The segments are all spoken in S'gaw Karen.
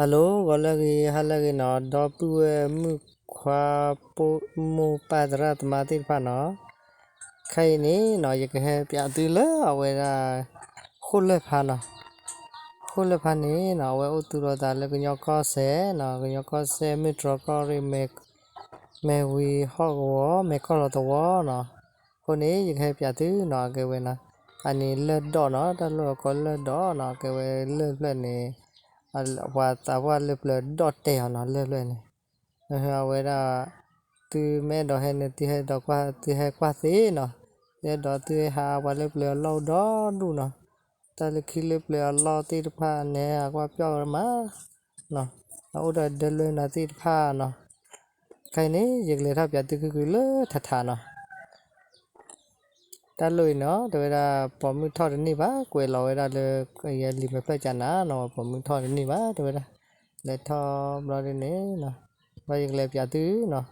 Hello ဂီၤလၢအဂ့ၤ ဟါလၢအဂ့ၤနီၤ ဒီပုၢ်ဝဲၢ်မုၣ်ခွါ ပိာ်မုၣ်ပၢ်သရၣ်သမါသ့ၣ်တဖၣ်နီၤ, ခဲအံၤန့ၣ်နီၤ ယကဟဲပၠးသုလၢအဝဲဒၣ် ဃိၣ်လၢၢ်ဖါနီၤ, ဃိၣ်လၢၢ်ဖါန့ၣ်နီၤ အဝဲအိၣ်သူၣ်လီၤသးလၢကညီကီၢ်စဲၣ်နီၤ ကညီကီၢ်စဲၣ် မ့ၢ်တြီၢ်ကီၢ်ရ့ၣ် မဲၢ်ဝံၤဟီၣ်ကဝီၤ မဲၢ်ကီၢ်လီၤသဝီနီၤ, အဃိန့ၣ် ယကဟဲပၠးသုနီၤ အကဲဝဲနီၤ, အန့ၣ်လၢၢ်ဒိးနီၤ တၢ်လီၢ်ကိးလၢၢ်ဒိးနီၤ အကဲဝဲလၢၢ်ဖျၢၣ်န့ၣ် ပှၤသးပှၢ်လၢပျၢၤဒီၣ်တဲာ်အီၤနီၤ လၢၢ်ဖျၢၣ်န့ၣ်, အဝဲဒၣ် သုမ့ၢ်အဲၣ်ဒိးဟဲန့ၣ် သုဟဲဒိးကွၢ် သုဟဲကွၢ်သ့နီၤ, သုအဲၣ်ဒိးသုဟဲဟးပှၤလၢပျၢၤအလီၢ်အိၣ်ဒီဒူၣ်နီၤ, တၢ်လၢခံလၢပျၢၤအလီၢ်သ့ၣ်တဖၣ်န့ၣ် အကွၢ်ပျီၣ်မးနီၤ, အအိၣ်ဒီးဒၢလၢနၤသ့ၣ်တဖၣ်နီၤ, ခဲအံၤန့ၣ် ယကလဲၤထီၣ်ပၠးသုခုခုလၢထးထးနီၤ တၢ်လီၢ်အံၤနီၤ တဲဝဲဒၣ် ပိာ်မုၣ်ထီၣ်တန့ၢ်ဘၣ် ကွဲးလီၤဝဲဒၣ်လၢ ယဲလံာ်မဲာ်ဖျၢၣ်ကနၤနီၤ ပိာ်မုၣ်ထီၣ်တန့ၢ်ဘၣ် တဲဝဲဒၣ်, လဲၤထီၣ်ဘျီဒ်န့ၣ်နီၤ, ဘျီယကလဲၤပၠးသုနီၤ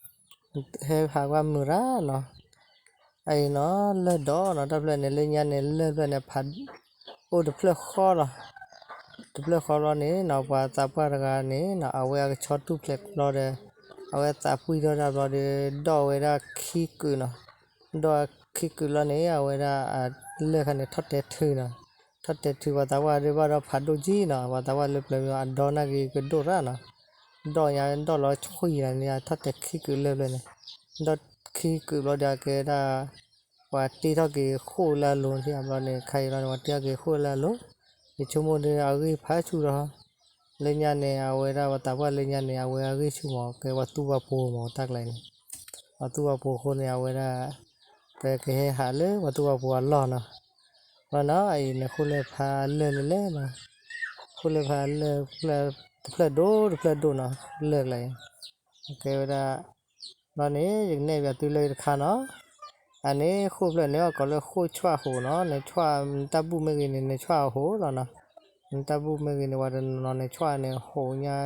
ဟဲဟးကွၢ်မုာ်ရၣ်နီၤ, အအံၤနီၤ လၢၢ်ဒိးနီၤ တၢ်ဖျၢၣ်န့ၣ် လၢညါန့ၣ် လၢၢ်ဖျၢၣ်န့ၣ် ဖး အိၣ်တဖျၢၣ်ဃီလီၤ, တဖျၢၣ်ဃီလီၤန့ၣ်နီၤ ပှၤသးပှၢ်တဂၤန့ၣ်နီၤ အဝဲအကဆီတူၢ်ဖျဲးဘျီဒီး အဝဲသးပှံၢ်ထီၣ်တၢ်ဘျီဒီး ဒိးဝဲဒၣ်ခံကုာ်နီၤ, ဒိးခံကုာ်လီၤန့ၣ် အဝဲဒၣ်အလၢၢ်ခါန့ၣ် ထီၣ်တဲာ်ထုနီၤ, ထီၣ်တဲာ်ထုပှၤသးပှၢ်ဒုးဘၣ်ဒီးဖးဒိၣ်ကံနီၤ ပှၤသးပှၢ်လၢပျၢၤမ့ၢ်အဒီနာ်က့ၤကဒိၣ်ရၣ်နီၤ, ဒိးညါဒိးလီၤဆှံလီၤန့ၣ် ထီၣ်တဲာ်ခံကုာ်လၢပျၢၤန့ၣ်, ဒိးခံကုာ်ဘျီဒီးအကဲဒၣ် ပှၤတ့ထီၣ်က့ၤဃိၣ်လၢအလိၤထံၣ်ဘျီန့ၣ် ခါအံၤလီၤန့ၣ် ပှၤတ့ထီၣ်က့ၤဃိၣ်လၢအလိၤ, ယဆိကမိၣ်ဒီးအဂ့ၢ်ဖးဆူၣ်ဒီး လၢညါန့ၣ် အဝဲဒၣ်ပှၤသးပှၢ်လၢညါန့ၣ် အဝဲအဂ့ၢ်ဆူၣ်မး ကဲပှၤသူပှၤပိၤမး တၢ်ကျါန့ၣ်, ပှၤသူပှၤပိၤအဃိန့ၣ် အဝဲဒၣ် ပကဟဲဟးလၢပှၤသူပှၤပိၤအလီၢ်နီၤ, ဘၣ်နီၤ အအံၤန့ၣ် ဃိၣ်လၢၢ်ဖးလၢၢ်လဲၣ်လဲၣ်နီၤ, ဃိၣ်လၢၢ်ဖးလၢၢ် တဖျၢၣ်ဒိၣ်တဖျၢၣ်ဒိၣ်နီၤ လၢၢ်ကျါအံၤ, ကဲဝဲဒၣ် ဘျီန့ၣ် ယကနဲၣ်ပၠးသုလၢတခါနီၤ, အန့ၣ်ဃိၣ်ဖျၢၣ်န့ၣ် အကိးလၢဃိၣ်ဆွၣ်ဟိးနီၤ, နဆွၣ် နတၢ်ဘူၣ်မ့ၢ်ဂ့ၤန့ၣ် နဆွၣ်အဟိးလီၤနီၤ, နတၢ်ဘူၣ်မ့ၢ်ဂ့ၤန့ၣ် ပှၤတနီၤနီၤန့ၣ် ဆွၣ်န့ၣ် ဟိးညါ